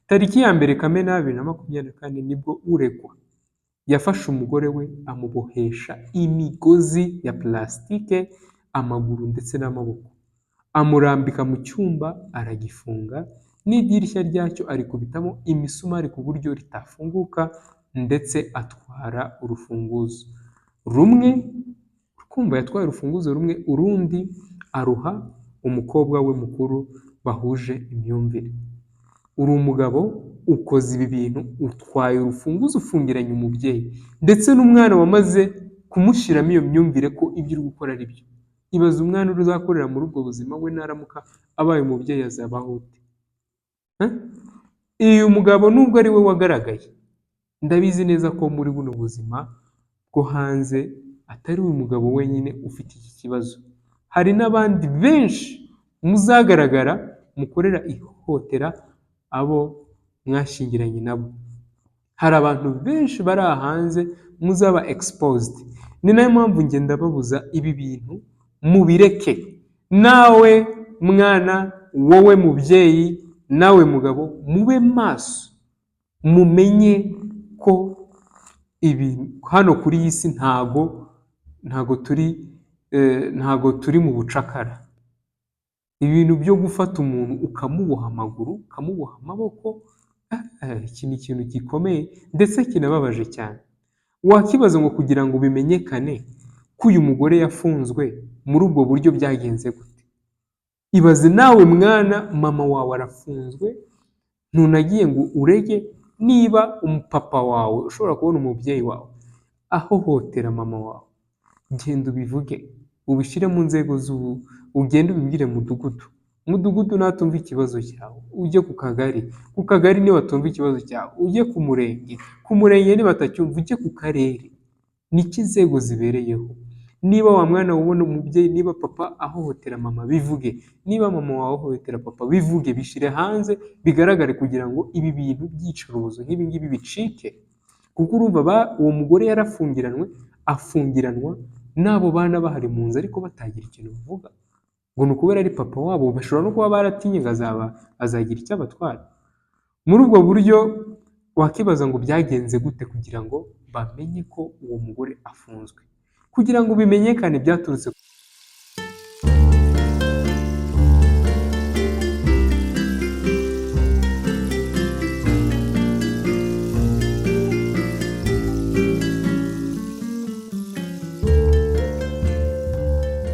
Tariki ya 1 Kamena 2024 nibwo uregwa yafashe umugore we amubohesha imigozi ya plastique amaguru ndetse n'amaboko, amurambika mu cyumba aragifunga n'idirishya ryacyo arikubitamo imisumari ku buryo ritafunguka ndetse atwara urufunguzo rumwe, kumva yatwaye urufunguzo rumwe urundi aruha umukobwa we mukuru bahuje imyumvire. Uri umugabo ukoze ibi bintu, utwaye urufunguzo ufungiranye umubyeyi ndetse n'umwana wamaze kumushyiramo iyo myumvire ko ibyo uri gukora ari byo. Ibaze umwana uzakorera muri ubwo buzima we naramuka abaye umubyeyi azabaho ute? Uyu mugabo nubwo ari we wagaragaye, ndabizi neza ko muri buno buzima bwo hanze atari uyu mugabo wenyine ufite iki kibazo. Hari n'abandi benshi muzagaragara mukorera ihohotera abo mwashyingiranye nabo. Hari abantu benshi bari aha hanze muzaba exposed. Ni nayo mpamvu ngenda babuza ibi bintu mubireke. Nawe mwana, wowe mubyeyi, nawe mugabo, mube maso, mumenye ko ibi hano kuri iyi si ntago turi mu bucakara. Ibintu byo gufata umuntu ukamuboha amaguru, ukamuboha amaboko, iki ni ikintu gikomeye ndetse kinababaje cyane. Wakibaza ngo kugira ngo bimenyekane ko uyu mugore yafunzwe muri ubwo buryo byagenze gute? Ibaze nawe mwana, mama wawe arafunzwe, ntunagiye ngo urege niba umupapa wawe ushobora kubona umubyeyi wawe ahohotera mama wawe, genda ubivuge, ubishyire mu nzego z'ubu, ugende ubibwire mudugudu. Mudugudu natumva ikibazo cyawe, ujye ku kagari, ku kagari nibatumva ikibazo cyawe, ujye ku murenge, ku murenge nibatacyumva ujye ku karere. Niki inzego zibereyeho? Niba wa mwana ubona umubyeyi, niba papa ahohotera mama bivuge, niba mama wawe ahohotera papa bivuge, bishyire hanze bigaragare kugira ngo ibi bintu by'iyicarubozo nk'ibi ngibi bicike. Kuko urumva uwo mugore yarafungiranwe, afungiranwa n'abo bana bahari mu nzu ariko batagira ikintu bavuga. Ngo ni ukubera ari papa wabo, bashobora no kuba baratinye ngo azagira icyo abatwara. Muri ubwo buryo wakibaza ngo byagenze gute kugira ngo bamenye ko uwo mugore afunzwe. Kugira ngo bimenyekane byaturutse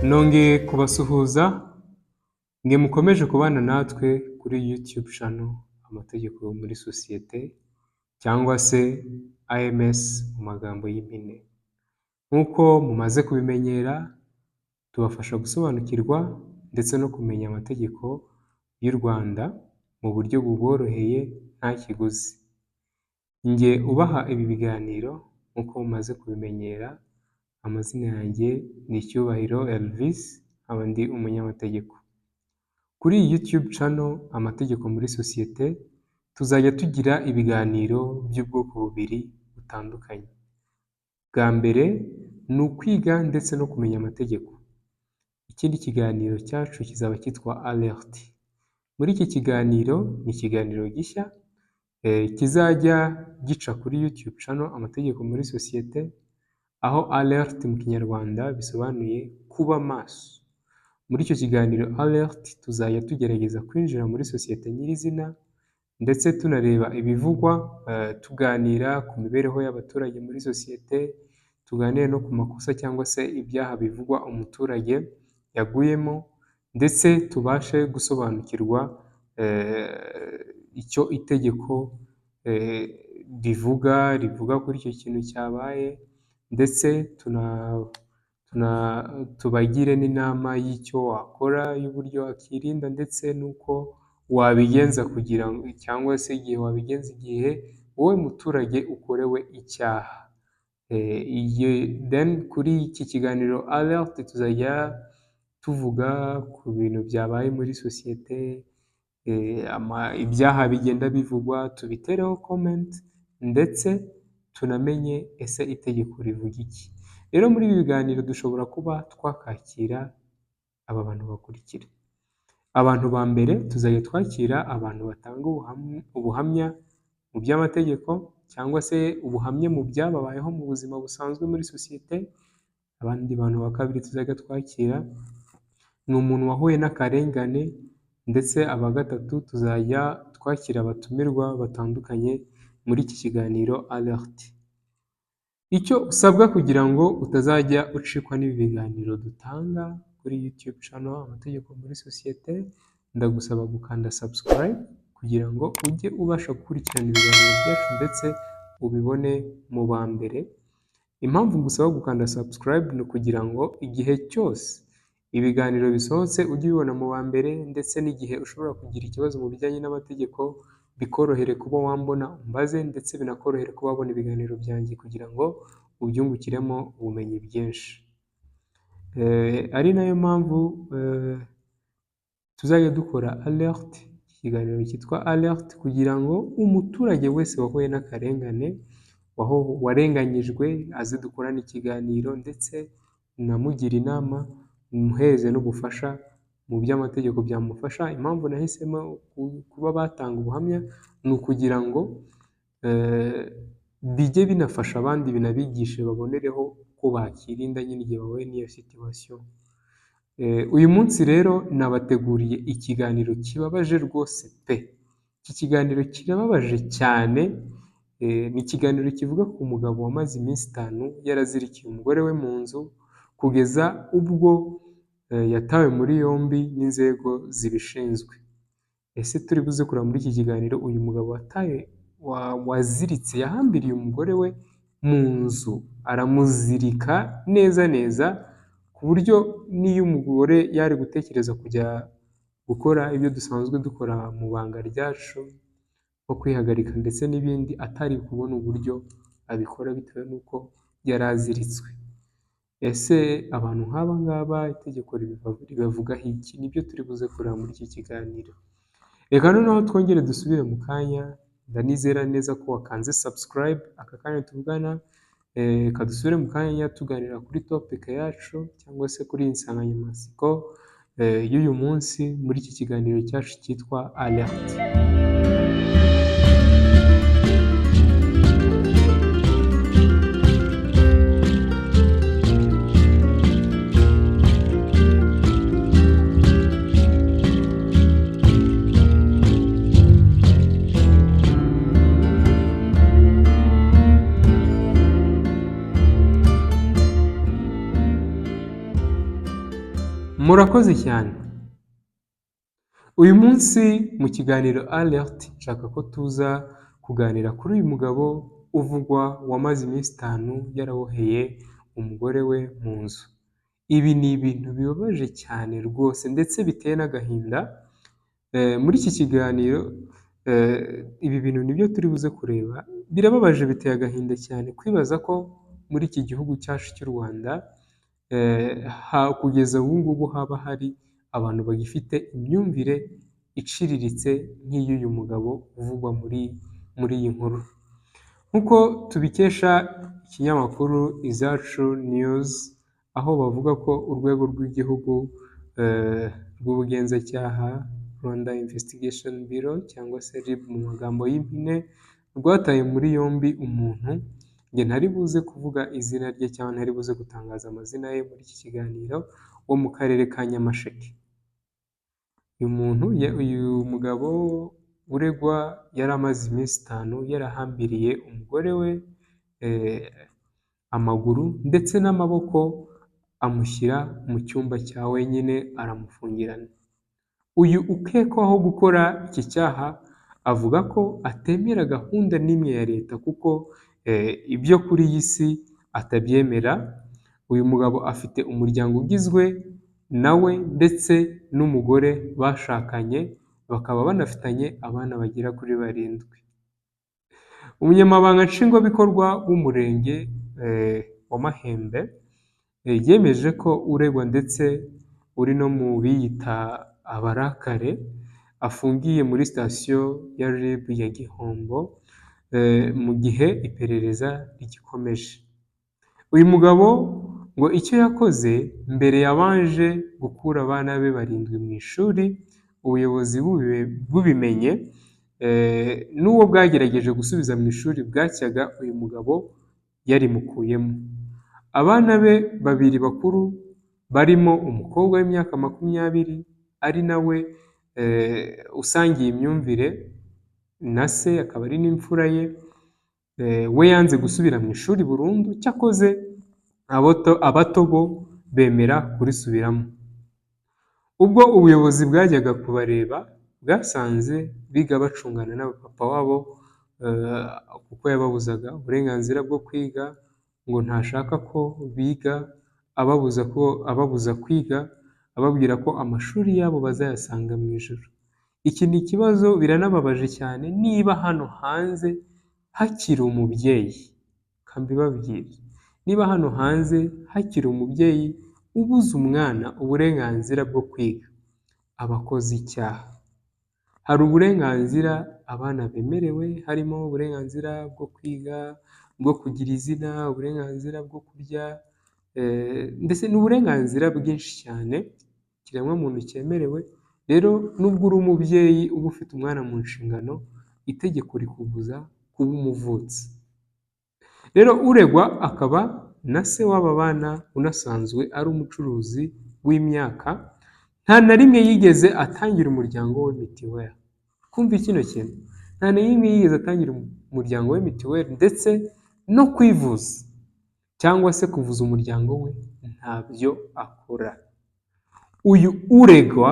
Nongeye kubasuhuza mwe mukomeje kubana natwe kuri YouTube channel Amategeko muri Sosiyete cyangwa se AMS mu magambo y'impine. Nk'uko mumaze kubimenyera, tubafasha gusobanukirwa ndetse no kumenya amategeko y'u Rwanda mu buryo buboroheye nta kiguzi. Njye ubaha ibi biganiro nk'uko mumaze kubimenyera, amazina yanjye ni Cyubahiro Elvis, nkaba ndi umunyamategeko. Kuri iyi YouTube channel Amategeko muri Sosiyete, tuzajya tugira ibiganiro by'ubwoko bubiri butandukanye. Bwa mbere ni ukwiga ndetse no kumenya amategeko. Ikindi kiganiro cyacu kizaba cyitwa Alert. Muri iki kiganiro ni ikiganiro gishya kizajya gica kuri YouTube channel Amategeko muri Sosiyete, aho Alert mu Kinyarwanda bisobanuye kuba maso. Muri icyo kiganiro Alert tuzajya tugerageza kwinjira muri sosiyete nyirizina ndetse tunareba ibivugwa, tuganira ku mibereho y'abaturage muri sosiyete, tuganire no ku makosa cyangwa se ibyaha bivugwa umuturage yaguyemo, ndetse tubashe gusobanukirwa icyo itegeko rivuga kuri icyo kintu cyabaye, ndetse tubagire n'inama y'icyo wakora, y'uburyo wakirinda ndetse n'uko wabigenza kugira ngo cyangwa se igihe wabigenza igihe wowe muturage ukorewe icyaha. Then kuri iki kiganiro Alert tuzajya tuvuga ku bintu byabaye muri sosiyete, ibyaha bigenda bivugwa, tubitereho comment ndetse tunamenye ese itegeko rivuga iki. Rero muri ibi biganiro dushobora kuba twakakira aba bantu bakurikira. Abantu ba mbere tuzajya twakira abantu batanga ubuhamya mu by'amategeko cyangwa se ubuhamya mu byababayeho mu buzima busanzwe muri sosiyete. Abandi bantu ba kabiri tuzajya twakira ni umuntu wahuye n'akarengane, ndetse aba gatatu tuzajya twakira abatumirwa batandukanye muri iki kiganiro Alert. Icyo usabwa kugira ngo utazajya ucikwa n'ibi biganiro dutanga kuri YouTube channel Amategeko muri Sosiyete, ndagusaba gukanda subscribe kugira ngo ujye ubasha gukurikirana ibiganiro byacu ndetse ubibone mu ba mbere. Impamvu ngusaba gukanda subscribe ni ukugira ngo igihe cyose ibiganiro bisohotse ujye ubibona mu ba mbere, ndetse n'igihe ushobora kugira ikibazo mu bijyanye n'amategeko bikorohere kuba wambona umbaze, ndetse binakorohere kuba wabona ibiganiro byanjye kugira ngo ubyungukiremo ubumenyi bwinshi. Ari nayo mpamvu tuzajya dukora alert, ikiganiro cyitwa alert, kugira ngo umuturage wese wahuye n'akarengane, warenganyijwe, aze dukorane ikiganiro ndetse namugire inama, muhereze n'ubufasha mu by'amategeko byamufasha. Impamvu nahisemo kuba batanga ubuhamya ni ukugira ngo bijye binafasha abandi, binabigishe, babonereho uko bakirinda nyine igihe bahuye n'iyo situation. Uyu munsi rero nabateguriye ikiganiro kibabaje rwose pe! Iki kiganiro kirababaje cyane, ni ikiganiro kivuga ku mugabo wamaze iminsi 5 yarazirikiye umugore we mu nzu, kugeza ubwo yatawe muri yombi n'inzego zibishinzwe. Ese turi buze kureba muri iki kiganiro uyu mugabo waziritse, yahambiriye umugore we mu nzu, aramuzirika neza neza, ku buryo n'iyo umugore yari gutekereza kujya gukora ibyo dusanzwe dukora mu banga ryacu, nko kwihagarika ndetse n'ibindi, atari kubona uburyo abikora bitewe n'uko yari aziritswe. Ese abantu nk'aba ngaba itegeko ribavugaho iki? Nibyo turi buze kureba muri iki kiganiro. Reka noneho twongere dusubire mu kanya, ndanizera neza ko wakanze subscribe aka kanya tuvugana, reka dusubire mu kanya tuganira kuri topic yacu cyangwa se kuri iyi nsanganyamatsiko y'uyu munsi muri iki kiganiro cyacu cyitwa Alert. Murakoze cyane. Uyu munsi mu kiganiro Alert nshaka ko tuza kuganira kuri uyu mugabo uvugwa wamaze iminsi 5 yaraboheye umugore we mu nzu. Ibi ni ibintu bibabaje cyane rwose ndetse biteye n'agahinda. Muri iki kiganiro ibi bintu nibyo turi buze kureba, birababaje biteye agahinda cyane kwibaza ko muri iki gihugu cyacu cy'u Rwanda kugeza ubu ngubu haba hari abantu bagifite imyumvire iciriritse nk'iy'uyu mugabo uvugwa muri iyi nkuru. Nk'uko tubikesha ikinyamakuru Izacu News, aho bavuga ko urwego rw'igihugu rw'ubugenzacyaha Rwanda Investigation Bureau cyangwa se RIB mu magambo y'impine, rwataye muri yombi umuntu, njye ntari buze kuvuga izina rye cyangwa ntari buze gutangaza amazina ye muri iki kiganiro, wo mu karere ka Nyamasheke. Uyu muntu, uyu mugabo uregwa yari amaze iminsi 5 yarahambiriye umugore we amaguru ndetse n'amaboko, amushyira mu cyumba cya wenyine aramufungirana. Uyu ukekwaho gukora iki cyaha avuga ko atemera gahunda n'imwe ya leta kuko ibyo kuri iyi si atabyemera. Uyu mugabo afite umuryango ugizwe nawe ndetse n'umugore bashakanye, bakaba banafitanye abana bagera kuri 7. Umunyamabanga nshingwabikorwa w'umurenge wa Mahembe yemeje ko uregwa ndetse uri no mu biyita abarakare afungiye muri sitasiyo ya RIB ya Gihombo mu gihe iperereza rigikomeje. Uyu mugabo ngo icyo yakoze mbere yabanje gukura abana be 7 mu ishuri, Ubuyobozi bubimenye n'uwo bwagerageje gusubiza mu ishuri, bwacyaga uyu mugabo yarimukuyemo. Abana be babiri bakuru barimo umukobwa w'imyaka 20 ari nawe usangiye imyumvire na se, akaba ari n'imfura ye, we yanze gusubira mu ishuri burundu, cyakoze abato bo bemera kurisubiramo. Ubwo ubuyobozi bwajyaga kubareba, bwasanze biga bacungana na papa wabo, kuko yababuzaga uburenganzira bwo kwiga, ngo ntashaka ko biga, ababuza kwiga, ababwira ko amashuri yabo bazayasanga mu ijuru. Iki ni ikibazo, biranababaje cyane niba hano hanze hakiri umubyeyi, reka mbibabwire, niba hano hanze hakiri umubyeyi ubuza umwana uburenganzira bwo kwiga, aba akoze icyaha. Hari uburenganzira abana bemerewe, harimo uburenganzira bwo kwiga, bwo kugira izina, uburenganzira bwo kurya, ndetse n'uburenganzira bwinshi cyane ikiremwamuntu cyemerewe. Rero nubwo uri umubyeyi uba ufite umwana mu nshingano, itegeko rikubuza kuba umuvutsi. Rero uregwa akaba na se w'aba bana unasanzwe ari umucuruzi w'imyaka, nta na rimwe yigeze atangira umuryango we mitiweli. Kumva kino kintu, nta na rimwe yigeze atangira umuryango we mitiweli, ndetse no kwivuza cyangwa se kuvuza umuryango we ntabyo akora. Uyu uregwa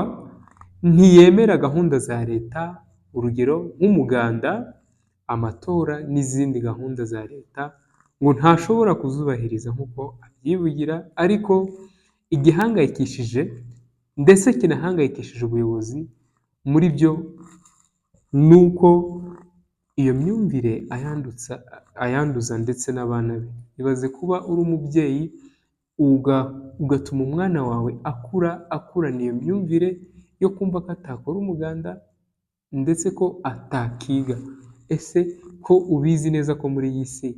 ntiyemera gahunda za leta, urugero nk'umuganda, amatora n'izindi gahunda za leta, ngo ntashobora kuzubahiriza nk'uko abyivugira. Ariko igihangayikishije ndetse kinahangayikishije ubuyobozi muri byo ni uko iyo myumvire ayanduza ndetse n'abana be. Ibaze kuba uri umubyeyi ugatuma umwana wawe akura akurana iyo myumvire yo kumva ko atakora umuganda ndetse ko atakiga. Ese ko ubizi neza ko muri iyi si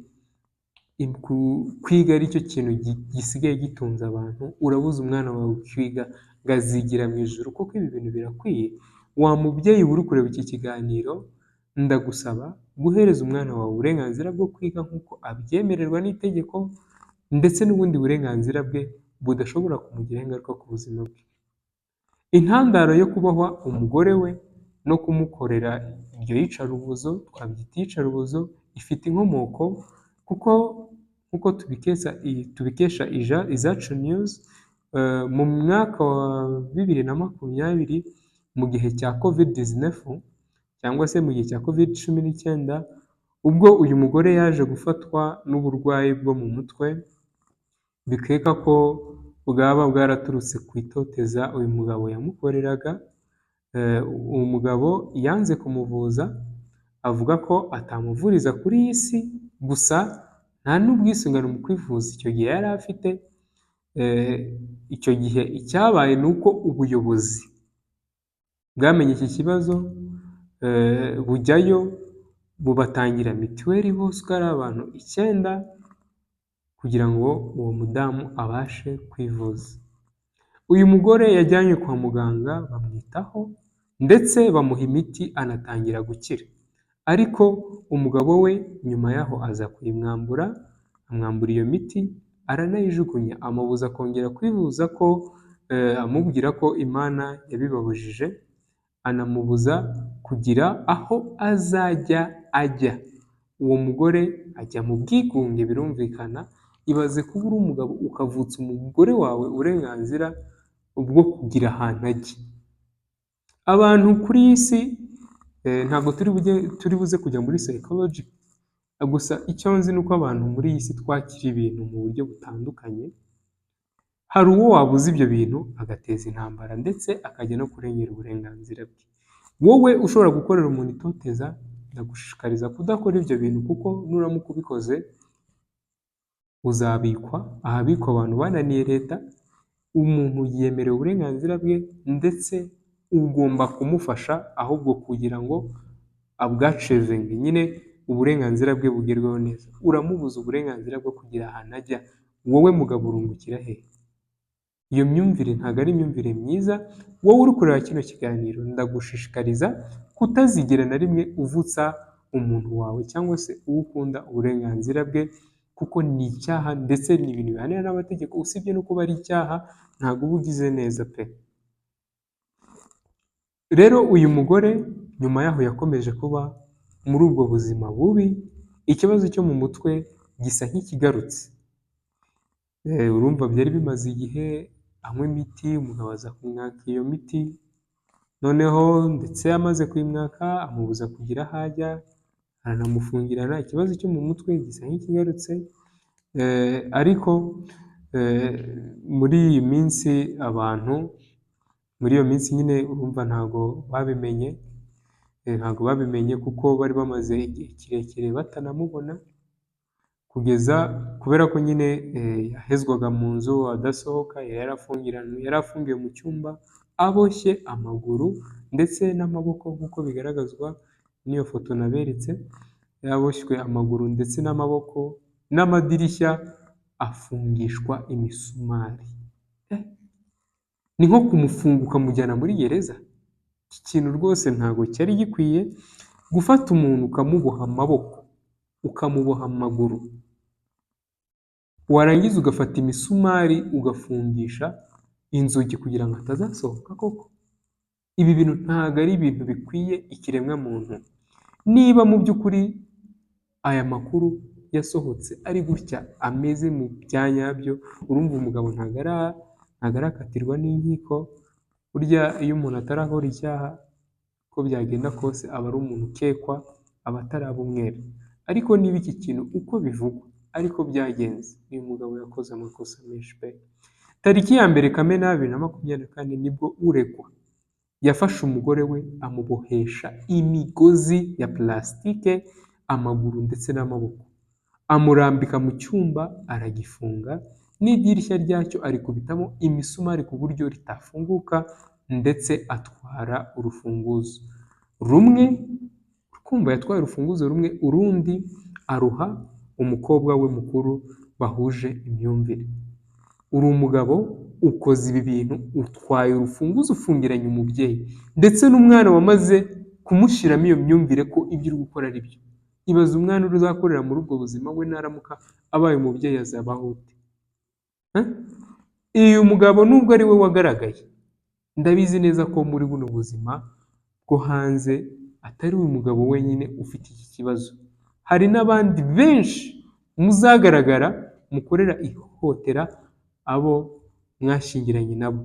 kwiga ari cyo kintu gisigaye gitunze abantu, urabuza umwana wawe kwiga ngo azigira mu ijuru? Kuko ibi bintu birakwiye. Wa mubyeyi uri kureba iki kiganiro, ndagusaba guhereza umwana wawe uburenganzira bwo kwiga nk'uko abyemererwa n'itegeko, ndetse n'ubundi burenganzira bwe budashobora kumugiraho ingaruka ku buzima bwe. Intandaro yo kubohwa umugore we no kumukorera iryo yicarubozo, twabyita iyicarubozo, ifite inkomoko kuko nk'uko tubikesha Izacu News, mu mwaka wa 2020 mu gihe cya Covid 19 cyangwa se mu gihe cya Covid 19, ubwo uyu mugore yaje gufatwa n'uburwayi bwo mu mutwe, bikeka ko bwaba bwaraturutse ku itoteza uyu mugabo yamukoreraga. Uwo mugabo yanze kumuvuza, avuga ko atamuvuriza kuri iyi si, gusa nta n'ubwisungane mu kwivuza icyo gihe yari afite. Icyo gihe icyabaye ni uko ubuyobozi bwamenye iki kibazo, bujyayo bubatangira mituweli bose uko ari abantu 9, kugira ngo uwo mudamu abashe kwivuza. Uyu mugore yajyanywe kwa muganga bamwitaho, ndetse bamuha imiti anatangira gukira. Ariko umugabo we nyuma yaho aza kuyimwambura, amwambura iyo miti aranayijugunya, amubuza kongera kwivuza, ko amubwira ko Imana yabibabujije, anamubuza kugira aho azajya ajya. Uwo mugore ajya mu bwigunge birumvikana. Ibaze kuba uri umugabo ukavutsa umugore wawe uburenganzira bwo kugira ahantu ajya. Abantu kuri iyi si ntabwo turi buze kujya muri psychology, gusa icyo nzi ni uko abantu muri iyi si twakira ibintu mu buryo butandukanye. Hari uwo wabuza ibyo bintu agateza intambara ndetse akajya no kurengera uburenganzira bwe. Wowe ushobora gukorera umuntu itoteza, ndagushishikariza kudakora ibyo bintu, kuko nuramuka ubikoze uzabikwa ahabikwa abantu bananiye leta. Umuntu yemerewe uburenganzira bwe, ndetse ugomba kumufasha ahubwo kugira ngo abwachievinge nyine, uburenganzira bwe bugerweho neza. Uramubuza uburenganzira bwo kugira ahantu ajya, wowe mugabo urungukira he? Iyo myumvire ntabwo ari imyumvire myiza. Wowe uri kureba kino kiganiro, ndagushishikariza kutazigera na rimwe uvutsa umuntu wawe cyangwa se uwo ukunda uburenganzira bwe, kuko ni icyaha ndetse ni ibintu bihanira n'amategeko. Usibye no kuba ari icyaha, ntabwo uba ugize neza pe. Rero uyu mugore nyuma yaho yakomeje kuba muri ubwo buzima bubi, ikibazo cyo mu mutwe gisa nk'ikigarutse. Urumva byari bimaze igihe anywa imiti, umugabo aza kumwaka iyo miti, noneho ndetse amaze kuyimwaka amubuza kugira aho ajya, aranamufungirana, ikibazo cyo mu mutwe gisa nk'ikigarutse, ariko muri iyi minsi abantu, muri iyo minsi nyine urumva ntabwo babimenye, ntabwo babimenye kuko bari bamaze igihe kirekire batanamubona, kugeza kubera ko nyine yahezwaga mu nzu adasohoka, yari afungiwe mu cyumba aboshye amaguru ndetse n'amaboko nk'uko bigaragazwa n'iyo foto naberetse, yaboshywe amaguru ndetse n'amaboko n'amadirishya afungishwa imisumari. Ni nko kumufunga ukamujyana muri gereza. Iki kintu rwose ntabwo cyari gikwiye, gufata umuntu ukamuboha amaboko, ukamuboha amaguru, warangiza ugafata imisumari ugafungisha inzugi kugira ngo atazasohoka koko. Ibi bintu ntabwo ari ibintu bikwiye ikiremwamuntu. Niba mu by'ukuri aya makuru yasohotse ari gutya ameze mu bya nyabyo, urumva umugabo ntabwo arakatirwa n'inkiko, burya iyo umuntu atarakora icyaha uko byagenda kose aba ari umuntu ukekwa, aba ataraba umwere. Ariko niba iki kintu uko bivugwa ariko byagenze, uyu mugabo yakoze amakosa menshi pe. Tariki ya 1 Kamena 2024 nibwo uregwa yafashe umugore we amubohesha imigozi ya plastique amaguru ndetse n'amaboko, amurambika mu cyumba aragifunga, n'idirishya ryacyo arikubitamo imisumari ku buryo ritafunguka, ndetse atwara urufunguzo rumwe, kumva yatwaye urufunguzo rumwe, urundi aruha umukobwa we mukuru bahuje imyumvire. Uri umugabo ukoze ibi bintu, utwaye urufunguzo ufungiranye umubyeyi ndetse n'umwana wamaze kumushyiramo iyo myumvire ko ibyo uri gukora ari byo. Ibaze umwana uzakorera muri ubwo buzima, we naramuka abaye umubyeyi azabaho ute? Uyu mugabo nubwo ari we wagaragaye, ndabizi neza ko muri buno buzima bwo hanze atari uyu mugabo wenyine ufite iki kibazo. Hari n'abandi benshi muzagaragara mukorera ihohotera abo mwashyingiranye nabo.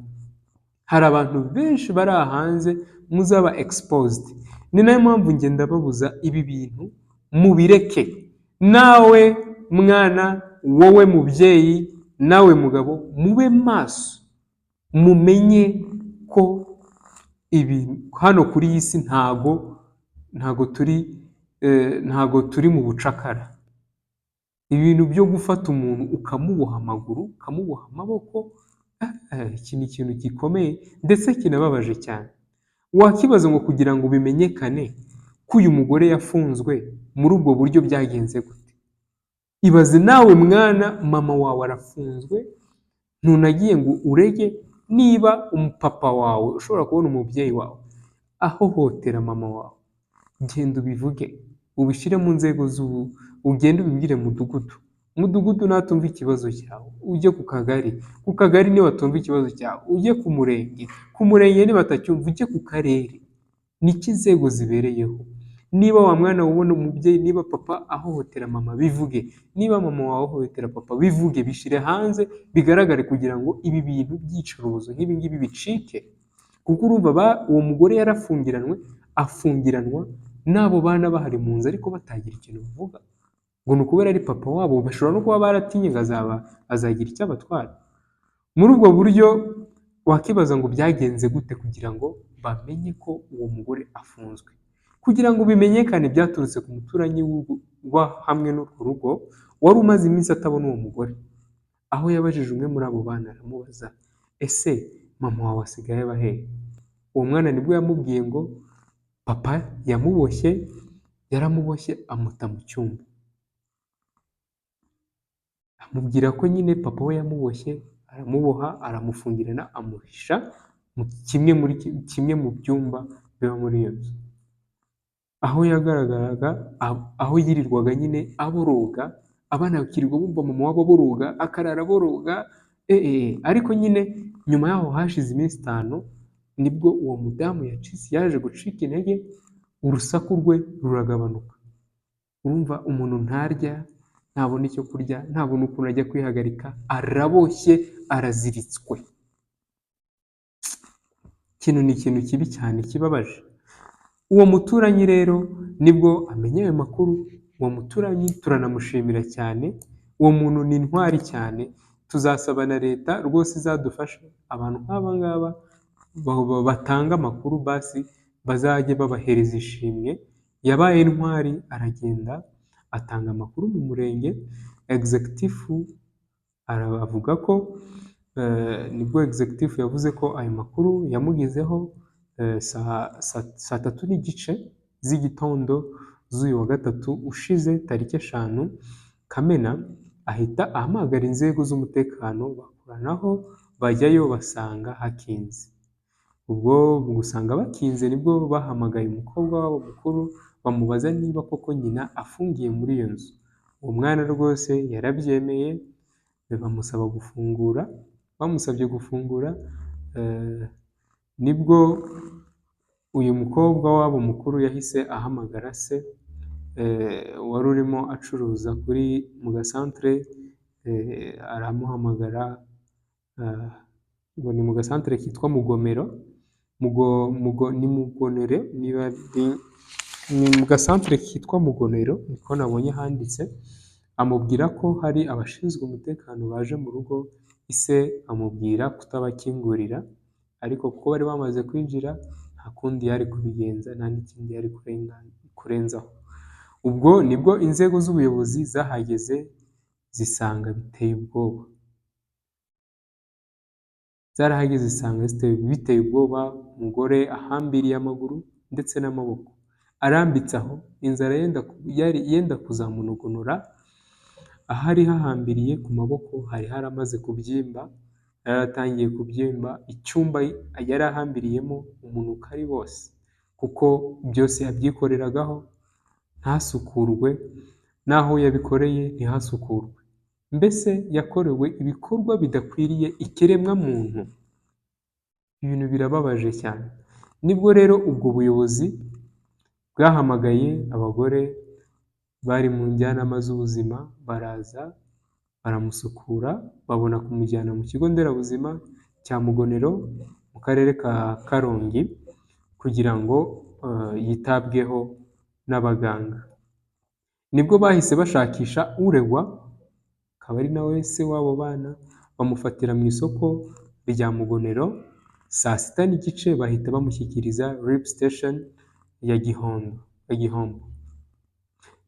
Hari abantu benshi bari aha hanze muzaba exposed. Ni nayo mpamvu ngenda babuza ibi bintu, mubireke. Nawe mwana, wowe mubyeyi, nawe mugabo, mube maso, mumenye ko ibi hano kuri iyi si ntago turi mu bucakara. Ibintu byo gufata umuntu ukamuboha amaguru, ukamuboha amaboko, iki ni ikintu gikomeye ndetse kinababaje cyane. Wakibaza ngo kugira ngo bimenyekane ko uyu mugore yafunzwe muri ubwo buryo byagenze gute? Ibaze nawe mwana, mama wawe arafunzwe, ntunagiye ngo urege. Niba umupapa wawe ushobora kubona umubyeyi wawe ahohotera mama wawe, genda ubivuge, ubishyire mu nzego z'ubu, ugende ubibwire mudugudu. Mudugudu natumva ikibazo cyawe, ujye ku kagari, ku kagari nibatumva ikibazo cyawe, ujye ku murenge, ku murenge nibatacyumva ujye ku karere. Niki inzego zibereyeho? Niba wa mwana ubona umubyeyi, niba papa ahohotera mama bivuge, niba mama wawe ahohotera papa bivuge, bishyire hanze bigaragare kugira ngo ibi bintu by'iyicarubozo nk'ibi ngibi bicike. Kuko urumva uwo mugore yarafungiranwe, afungiranwa n'abo bana bahari mu nzu ariko batagira ikintu bavuga. Ngo ni ukubera ari papa wabo, bashobora no kuba baratinye ngo azagira icyo abatwara. Muri ubwo buryo wakibaza ngo byagenze gute kugira ngo bamenye ko uwo mugore afunzwe? Kugira ngo bimenyekane byaturutse ku muturanyi uba hamwe n'urwo rugo, wari umaze iminsi atabona uwo mugore. Aho yabajije umwe muri abo bana aramubaza, ese mama wawe asigaye aba hehe? Uwo mwana nibwo yamubwiye ngo papa yamuboshye, yaramuboshye amuta mu cyumba. Amubwira ko nyine papa we yamuboshye Aramuboha, aramufungirana, amuhisha mu kimwe muri kimwe mu byumba biba muri iyo nzu. Aho yagaragaraga, aho yirirwaga nyine aboroga, abana bakirirwa bumva mama wabo aboroga, akarara aboroga, ariko nyine nyuma yaho hashize iminsi 5 nibwo uwo mudamu yaje gucika intege, urusaku rwe ruragabanuka. Urumva umuntu ntarya, ntabona icyo kurya, ntabona ukuntu ajya kwihagarika, araboshye, araziritswe. Kino ni ikintu kibi cyane kibabaje. Uwo muturanyi rero nibwo amenya ayo makuru, uwo muturanyi turanamushimira cyane, uwo muntu ni intwari cyane, tuzasaba na leta rwose izadufashe, abantu nk'aba ngaba batanga amakuru basi bazajye babahereza ishimwe. Yabaye intwari, aragenda atanga amakuru mu murenge, executive aravuga ko nibwo executive yavuze ko ayo makuru yamugezeho saa 3:30 z'igitondo z'uyu wa gatatu ushize tariki 5 Kamena, ahita ahamagara inzego z'umutekano bakoranaho, bajyayo basanga hakinze. Ubwo mu gusanga bakinze nibwo bahamagaye umukobwa wabo mukuru, bamubaza niba koko nyina afungiye muri iyo nzu. Uwo mwana rwose yarabyemeye, bamusaba gufungura, bamusabye gufungura, nibwo uyu mukobwa wabo mukuru yahise ahamagara se wari urimo acuruza kuri mu gasantere, aramuhamagara ngo ni mu gasantere kitwa Mugomero, ni Mugonero, ni mu gasantere kitwa Mugonero niko nabonye handitse, amubwira ko hari abashinzwe umutekano baje mu rugo, ise amubwira kutabakingurira, ariko kuko bari bamaze kwinjira nta kundi yari kubigenza, nta n'ikindi yari kurenzaho. Ubwo nibwo inzego z'ubuyobozi zahageze zisanga biteye ubwoba. Zarahageze zisanga biteye ubwoba, umugore ahambiriye amaguru ndetse n'amaboko, arambitse aho, inzara yenda kuzamunogonora, ahari hahambiriye ku maboko hari haramaze kubyimba, yaratangiye kubyimba, icyumba yari ahambiriyemo umunuko ari wose, kuko byose yabyikoreragaho ntasukurwe, n'aho yabikoreye ntihasukurwe. Mbese yakorewe ibikorwa bidakwiriye ikiremwamuntu. Ibintu birababaje cyane. Nibwo rero ubwo buyobozi bwahamagaye abagore bari mu njyanama z'ubuzima, baraza baramusukura, babona kumujyana mu kigo nderabuzima cya Mugonero mu karere ka Karongi kugira ngo yitabweho n'abaganga. Nibwo bahise bashakisha uregwa, akaba ari nawe se w'abo bana, bamufatira mu isoko rya Mugonero saa 6:30, bahita bamushyikiriza RIB station ya Gihombo.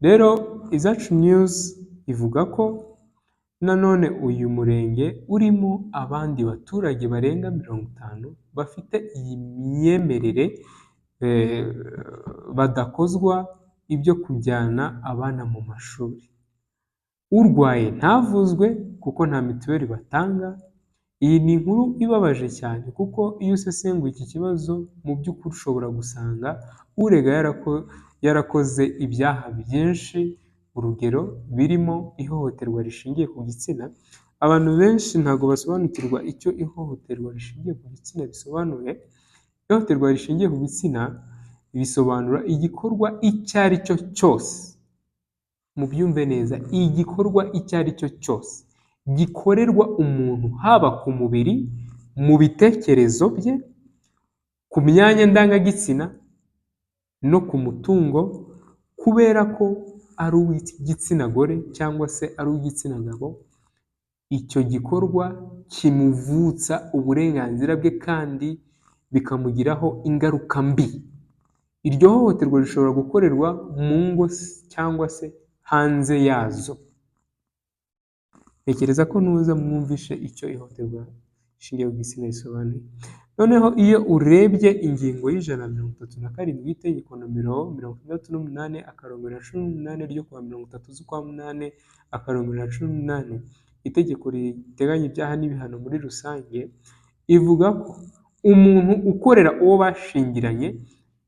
Rero Izacu News ivuga ko nanone uyu murenge urimo abandi baturage barenga 50 bafite iyi myemerere, badakozwa ibyo kujyana abana mu mashuri. Urwaye ntavuzwe kuko nta mituweli batanga. Iyi ni inkuru ibabaje cyane kuko iyo usesenguye iki kibazo mu by'ukuri ushobora gusanga urega yarakoze ibyaha byinshi, urugero birimo ihohoterwa rishingiye ku gitsina. Abantu benshi ntabwo basobanukirwa icyo ihohoterwa rishingiye ku gitsina bisobanuye. Ihohoterwa rishingiye ku gitsina bisobanura igikorwa icyo ari cyo cyose, mubyumve neza, igikorwa icyo ari cyo cyose gikorerwa umuntu haba ku mubiri, mu bitekerezo bye, ku myanya ndangagitsina no ku mutungo, kubera ko ari uw'igitsina gore cyangwa se ari uw'igitsina gabo, icyo gikorwa kimuvutsa uburenganzira bwe kandi bikamugiraho ingaruka mbi. Iryo hohoterwa rishobora gukorerwa mu ngo cyangwa se hanze yazo. Ntekereza ko nuza mwumvishe icyo ihohoterwa rishingiye ku gitsina risobanuye. Noneho iyo urebye ingingo y'137 y'itegeko nomero 68/18 ryo kuwa 30 z'ukwa 8/2018, itegeko riteganya ibyaha n'ibihano muri rusange, ivuga ko umuntu ukorera uwo bashingiranye,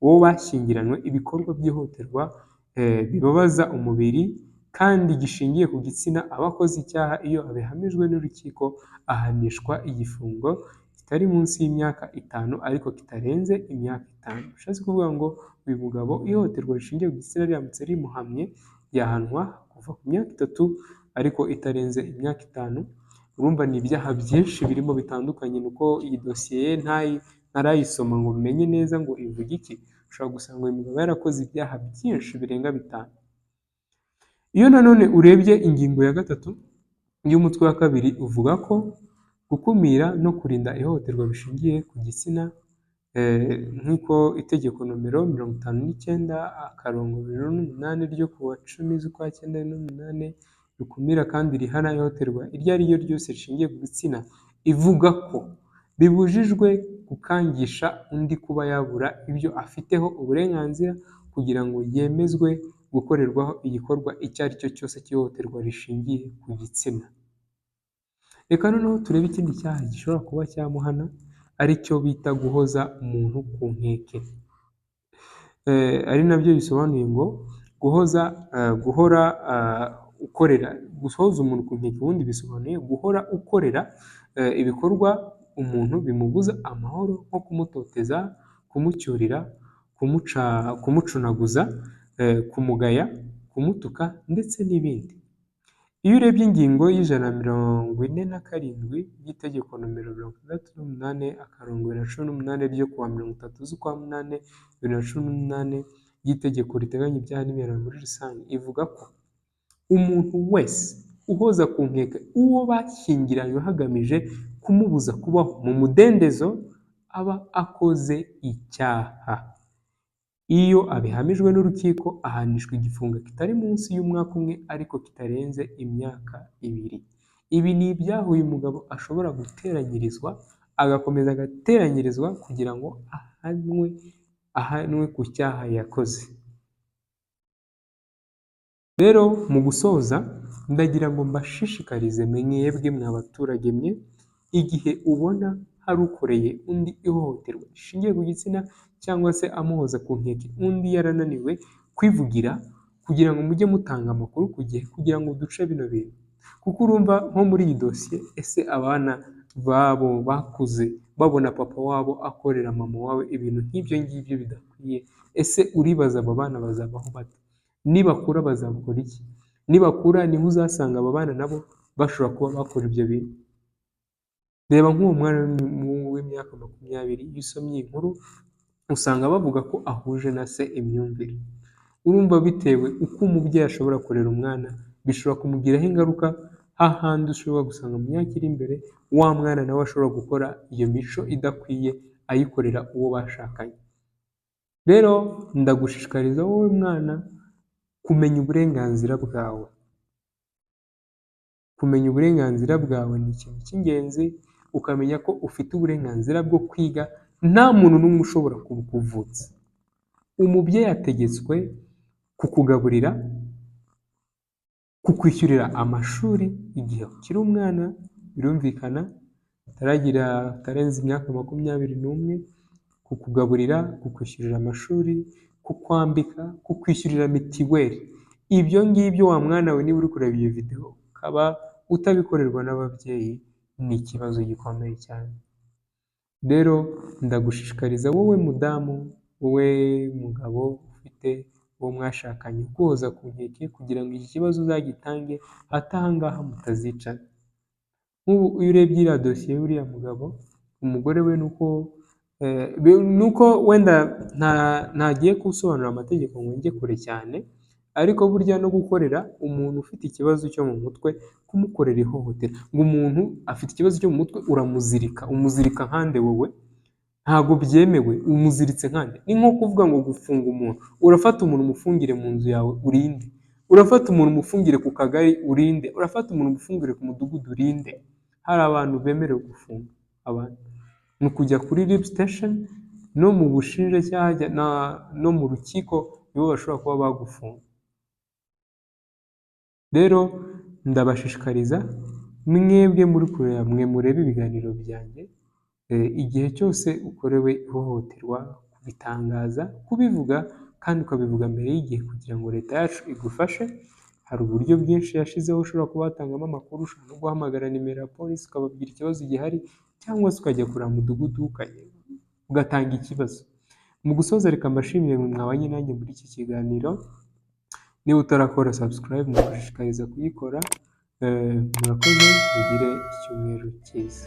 uwo bashyingiranywe ibikorwa by'ihohoterwa bibabaza umubiri kandi gishingiye ku gitsina aba akoze icyaha. Iyo abihamijwe n'urukiko ahanishwa igifungo kitari munsi y'imyaka 5 ariko kitarenze imyaka 5. Bishatse kuvuga ngo uyu mugabo ihohoterwa rishingiye ku gitsina riramutse rimuhamye yahanwa kuva ku myaka 3 ariko itarenze imyaka 5. Urumva ni ibyaha byinshi birimo bitandukanye, ni uko iyi dosiye ye ntarayisoma ngo menye neza ngo ivuga iki. Ushobora gusanga uyu mugabo yarakoze ibyaha byinshi birenga 5. Iyo nanone urebye ingingo ya 3 y'umutwe wa 2 uvuga ko gukumira no kurinda ihohoterwa bishingiye ku gitsina, nk'uko itegeko nomero 59/2008 ryo ku wa 10 z'ukwa 9 2008 rikumira kandi rihana ihohoterwa iryo ari ryo ryose rishingiye ku gitsina, ivuga ko bibujijwe gukangisha undi kuba yabura ibyo afiteho uburenganzira kugira ngo yemezwe gukorerwaho igikorwa icyo ari cyo cyose cy'ihohoterwa rishingiye ku gitsina. Reka noneho turebe ikindi cyaha gishobora kuba cyamuhana, ari cyo bita guhoza umuntu ku nkeke, ari nabyo bisobanuye ngo guhoza, guhora ukorera, guhoza umuntu ku nkeke ubundi bisobanuye guhora ukorera ibikorwa umuntu bimubuza amahoro, nko kumutoteza, kumucyurira, kumucunaguza, kumugaya, kumutuka ndetse n'ibindi. Iyo urebye ingingo y'147 y'itegeko nomero 68/2018 ryo kuwa 30 z'ukwa 8 2018 y'itegeko riteganya ibyaha n'ibihano muri rusange, ivuga ko umuntu wese uhoza ku nkeke uwo bashyingiranywe hagamije kumubuza kubaho mu mudendezo aba akoze icyaha. Iyo abihamijwe n'urukiko ahanishwa igifungo kitari munsi y'umwaka umwe ariko kitarenze imyaka 2. Ibi ni ibyaha uyu mugabo ashobora guteranyirizwa, agakomeza agateranyirizwa kugira ngo ahanwe ku cyaha yakoze. Rero mu gusoza ndagira ngo mbashishikarize mwebwe mwa baturage mwe, igihe ubona hari ukoreye undi ihohoterwa rishingiye ku gitsina cyangwa se amuhoza ku nkeke undi yarananiwe kwivugira, kugira ngo mujye mutanga amakuru ku gihe kugira ngo duce bino bintu. Kuko urumva nko muri iyi dosiye, ese abana babo bakuze babona papa wabo akorera mama wabo ibintu nk'ibyo ngibyo bidakwiye, ese uribaza aba bana bazabaho bate? Nibakura bazakora iki? Nibakura niho uzasanga aba bana nabo bashobora kuba bakora ibyo bintu. Reba nk'uwo mwana w'imyaka 20, iyo usomye iyi nkuru usanga bavuga ko ahuje na se imyumvire. Urumva bitewe uko umubyeyi ashobora kurera umwana bishobora kumugiraho ingaruka, hahandi ushobora gusanga mu myaka iri imbere wa mwana nawe ashobora gukora iyo mico idakwiye ayikorera uwo bashakanye. Rero ndagushishikariza wowe mwana kumenya uburenganzira bwawe. Kumenya uburenganzira bwawe ni ikintu cy'ingenzi, ukamenya ko ufite uburenganzira bwo kwiga nta muntu n'umwe ushobora kubukuvutsa. Umubyeyi ategetswe kukugaburira, kukwishyurira amashuri igihe ukiri umwana, birumvikana utaragira utarenze imyaka 21, kukugaburira, kukwishyurira amashuri, kukwambika, kukwishyurira mitiweli. Ibyo ngibyo wa mwana we niba uri kureba iyi video ukaba utabikorerwa n'ababyeyi ni ikibazo gikomeye cyane. Rero ndagushishikariza wowe mudamu, wowe mugabo ufite uwo mwashakanye guhoza ku nkeke kugira ngo iki kibazo uzagitange hato aha ngaha mutazicana. Nk'ubu iyo urebye iriya dosiye y'uriya mugabo, umugore we nuko wenda ntagiye gusobanura amategeko ngo njye kure cyane, ariko burya no gukorera umuntu ufite ikibazo cyo mu mutwe, kumukorera ihohotera, ngo umuntu afite ikibazo cyo mu mutwe uramuzirika, umuzirika nkande wowe? Ntabwo byemewe, umuziritse nkande? Ni nko kuvuga ngo gufunga umuntu, urafata umuntu umufungire mu nzu yawe urinde, urafata umuntu umufungire ku kagari urinde, urafata umuntu umufungire ku mudugudu urinde. Hari abantu bemerewe gufunga abantu, ni ukujya kuri RIB station no mu bushinjacyaha no mu rukiko nibo bashobora kuba bagufunga. Rero ndabashishikariza Mwebwe muri kureba, mwe mureba ibiganiro byanjye, igihe cyose ukorewe ihohoterwa, kubitangaza, kubivuga kandi ukabivuga mbere y'igihe kugira ngo leta yacu igufashe. Hari uburyo bwinshi yashyizeho ushobora kuba watangamo amakuru, ushobora no guhamagara nimero ya polisi ukababwira ikibazo gihari, cyangwa se ukajya kureba mudugudu ugatanga ikibazo. Mu gusoza, reka mbashimire mwe mwabanye nanjye muri iki kiganiro. Niba utarakora subscribe, ndagushishikariza kuyikora. Murakoze, mugire icyumweru cyiza.